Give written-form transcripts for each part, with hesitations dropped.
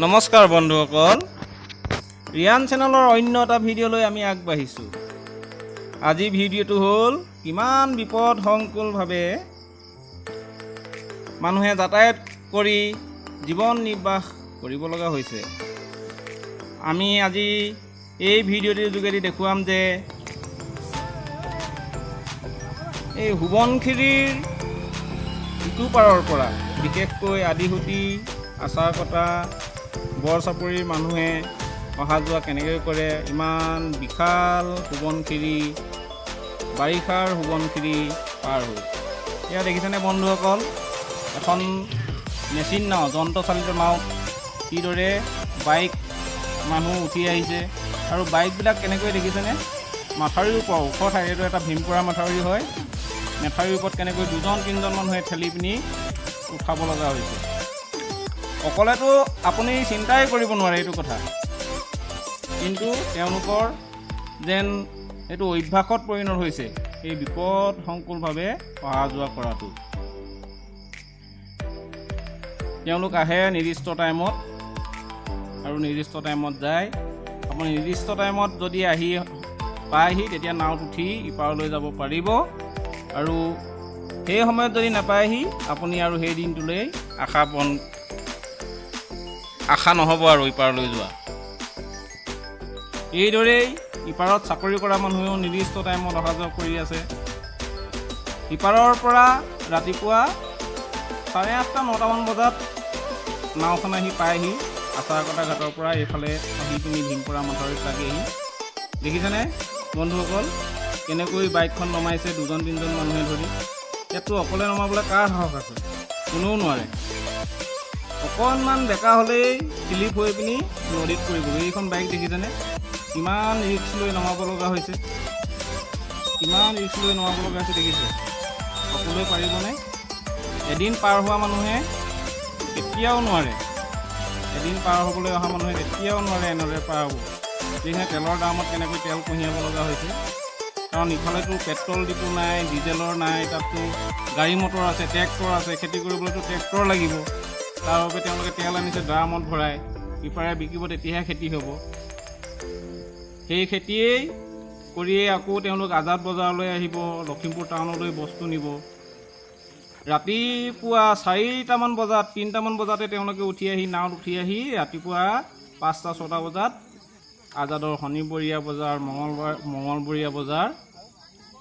নমস্কাৰ বন্ধুসকল, ৰিয়ান চেনেলৰ অন্য এটা ভিডিঅ'লৈ আমি আগবাঢ়িছোঁ। আজি ভিডিঅ'টো হ'ল কিমান বিপদ সংকুলভাৱে মানুহে যাতায়াত কৰি জীৱন নিৰ্বাহ কৰিব লগা হৈছে। আমি আজি এই ভিডিঅ'টিৰ যোগেদি দেখুৱাম যে এই সোৱণশিৰিৰ ইটো পাৰৰ পৰা বিশেষকৈ আদিসুঁতি, আচাৰকটা, বৰচাপৰিৰ মানুহে অহা যোৱা কেনেকৈ কৰে। ইমান বিশাল সোৱণশিৰি, বাৰিষাৰ সোৱণশিৰি পাৰ হৈ এয়া দেখিছেনে বন্ধুসকল, এখন মেচিন নাও, যন্ত্ৰচালিত নাও কিদৰে বাইক মানুহ উঠি আহিছে আৰু বাইকবিলাক কেনেকৈ দেখিছেনে, মাথাউৰিৰ ওপৰ ওখ ঠাই, এইটো এটা ভীমপৰা মাথাউৰি হয়, মাথাউৰিৰ ওপৰত কেনেকৈ দুজন তিনিজন মানুহে ঠেলি পিনি উঠাব লগা হৈছে। অকলেতো আপুনি চিন্তাই কৰিব নোৱাৰে এইটো কথা, কিন্তু তেওঁলোকৰ যেন এইটো অভ্যাসত পৰিণত হৈছে এই বিপদ সংকুলভাৱে অহা যোৱা কৰাটো। তেওঁলোক আহে নিৰ্দিষ্ট টাইমত আৰু নিৰ্দিষ্ট টাইমত যায়। আপুনি নিৰ্দিষ্ট টাইমত যদি আহি পায়হি, তেতিয়া নাৱত উঠি ইপাৰলৈ যাব পাৰিব আৰু সেই সময়ত যদি নাপায়হি, আপুনি আৰু সেই দিনটোলৈ আশা নহ'ব আৰু ইপাৰলৈ যোৱা। এইদৰেই ইপাৰত চাকৰি কৰা মানুহেও নিৰ্দিষ্ট টাইমত অহা যোৱা কৰি আছে। ইপাৰৰ পৰা ৰাতিপুৱা 8:30, 9টামান বজাত নাওখন আহি পায়হি। আচাৰকটা ঘাটৰ পৰা এইফালে আহি পিনি ভীমপৰা মথাউৰিত লাগেহি। দেখিছেনে বন্ধুসকল, কেনেকৈ বাইকখন নমাইছে দুজন তিনিজন মানুহে ধৰি। ইয়াততো অকলে নমাবলৈ কাৰ সাহস আছে? কোনেও নোৱাৰে। অকণমান বেকা হ'লেই শ্লিপ হৈ পিনি নদীত পৰিব। এইখন বাইক দেখিছেনে, কিমান ৰিস্ক লৈ নমাব লগা হৈছে, কিমান ৰিস্ক লৈ নমাব লগা হৈছে দেখিছে। সকলোৱে পাৰিবনে? এদিন পাৰ হোৱা মানুহে কেতিয়াও নোৱাৰে। এদিন পাৰ হ'বলৈ অহা মানুহে কেতিয়াও নোৱাৰে এনেদৰে পাৰ হ'ব। দেখিছে তেলৰ দামত কেনেকৈ তেল কঢ়িয়াব লগা হৈছে। কাৰণ ইফালেতো পেট্ৰল ডিপু নাই, ডিজেলৰ নাই, তাততো গাড়ী মটৰ আছে, ট্ৰেক্টৰ আছে, খেতি কৰিবলৈতো ট্ৰেক্টৰ লাগিব। তাৰ বাবে তেওঁলোকে তেল আনিছে ড্ৰামত ভৰাই, ইপাৰে বিকিব, তেতিয়াহে খেতি হ'ব। সেই খেতিয়েই কৰিয়েই আকৌ তেওঁলোক আজাদ বজাৰলৈ আহিব, লখিমপুৰ টাউনলৈ বস্তু নিব। ৰাতিপুৱা 4টামান বজাত, 3টামান বজাতে তেওঁলোকে উঠি আহি, নাৱত উঠি আহি ৰাতিপুৱা 5টা, 6টা বজাত আজাদৰ শনিবৰীয়া বজাৰ, মঙলবাৰ মঙলবৰীয়া বজাৰ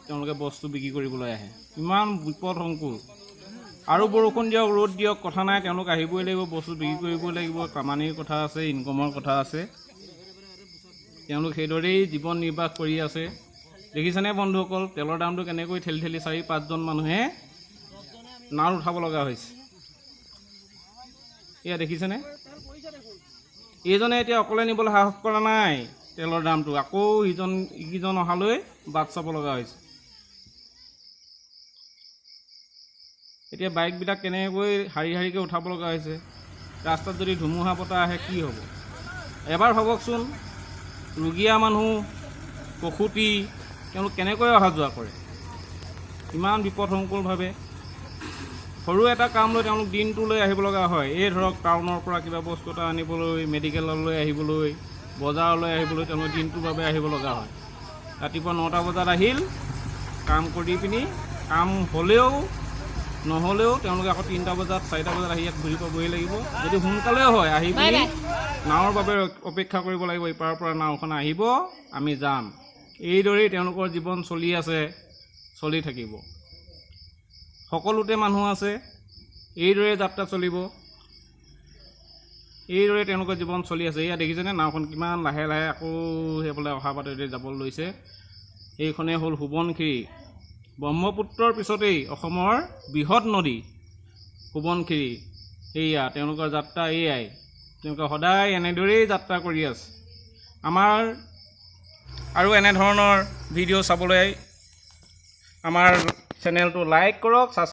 তেওঁলোকে বস্তু বিক্ৰী কৰিবলৈ আহে। ইমান বিপদ সংকুল। আৰু বৰষুণ দিয়ক, ৰ'দ দিয়ক, কথা নাই, তেওঁলোক আহিবই লাগিব, বস্তু বিক্ৰী কৰিবই লাগিব। কামানিৰ কথা আছে, ইনকমৰ কথা আছে। তেওঁলোক সেইদৰেই জীৱন নিৰ্বাহ কৰি আছে। দেখিছেনে বন্ধুসকল, তেলৰ দামটো কেনেকৈ ঠেলি ঠেলি চাৰি পাঁচজন মানুহে নাৱত উঠাব লগা হৈছে। এয়া দেখিছেনে, এইজনে এতিয়া অকলে নিবলৈ সাহস কৰা নাই তেলৰ দামটো, আকৌ ইকেইজন অহালৈ বাট চাব লগা হৈছে। এতিয়া বাইকবিলাক কেনেকৈ শাৰী শাৰীকৈ উঠাব লগা হৈছে। ৰাস্তাত যদি ধুমুহা বতাহ আহে কি হ'ব এবাৰ ভাবকচোন। ৰুগীয়া মানুহ, প্ৰসূতি, তেওঁলোক কেনেকৈ অহা যোৱা কৰে ইমান বিপদসংকুলভাৱে। সৰু এটা কাম লৈ তেওঁলোক দিনটোলৈ আহিব লগা হয়। এই ধৰক টাউনৰ পৰা কিবা বস্তু এটা আনিবলৈ, মেডিকেললৈ আহিবলৈ, বজাৰলৈ আহিবলৈ তেওঁলোক দিনটোৰ বাবে আহিব লগা হয়। ৰাতিপুৱা 9টা বজাত আহিল, কাম কৰি পিনি কাম হ'লেও নহ'লেও তেওঁলোকে আকৌ 3টা বজাত, 4টা বজাত আহি ইয়াত ঘূৰি পাবহি লাগিব। যদি সোনকালেও হয়, আহি পিনি নাৱৰ বাবে অপেক্ষা কৰিব লাগিব। ইপাৰৰ পৰা নাওখন আহিব, আমি যাম। এইদৰেই তেওঁলোকৰ জীৱন চলি আছে, চলি থাকিব। সকলোতে মানুহ আছে, এইদৰে যাত্ৰা চলিব, এইদৰে তেওঁলোকৰ জীৱন চলি আছে। এয়া দেখিছেনে নাওখন কিমান লাহে লাহে আকৌ সেইফালে অহা বাটেৰে যাব লৈছে। এইখনেই হ'ল সোৱণশিৰি, ব্ৰহ্মপুত্ৰৰ পিছতেই অসমৰ বৃহৎ নদী সোৱণশিৰি। সেয়া তেওঁলোকৰ যাত্ৰা এয়াই, তেওঁলোকে সদায় এনেদৰেই যাত্ৰা কৰি আছে। আমাৰ আৰু এনেধৰণৰ ভিডিঅ' চাবলৈ আমাৰ চেনেলটো লাইক কৰক, ছাবস্ক্ৰাইব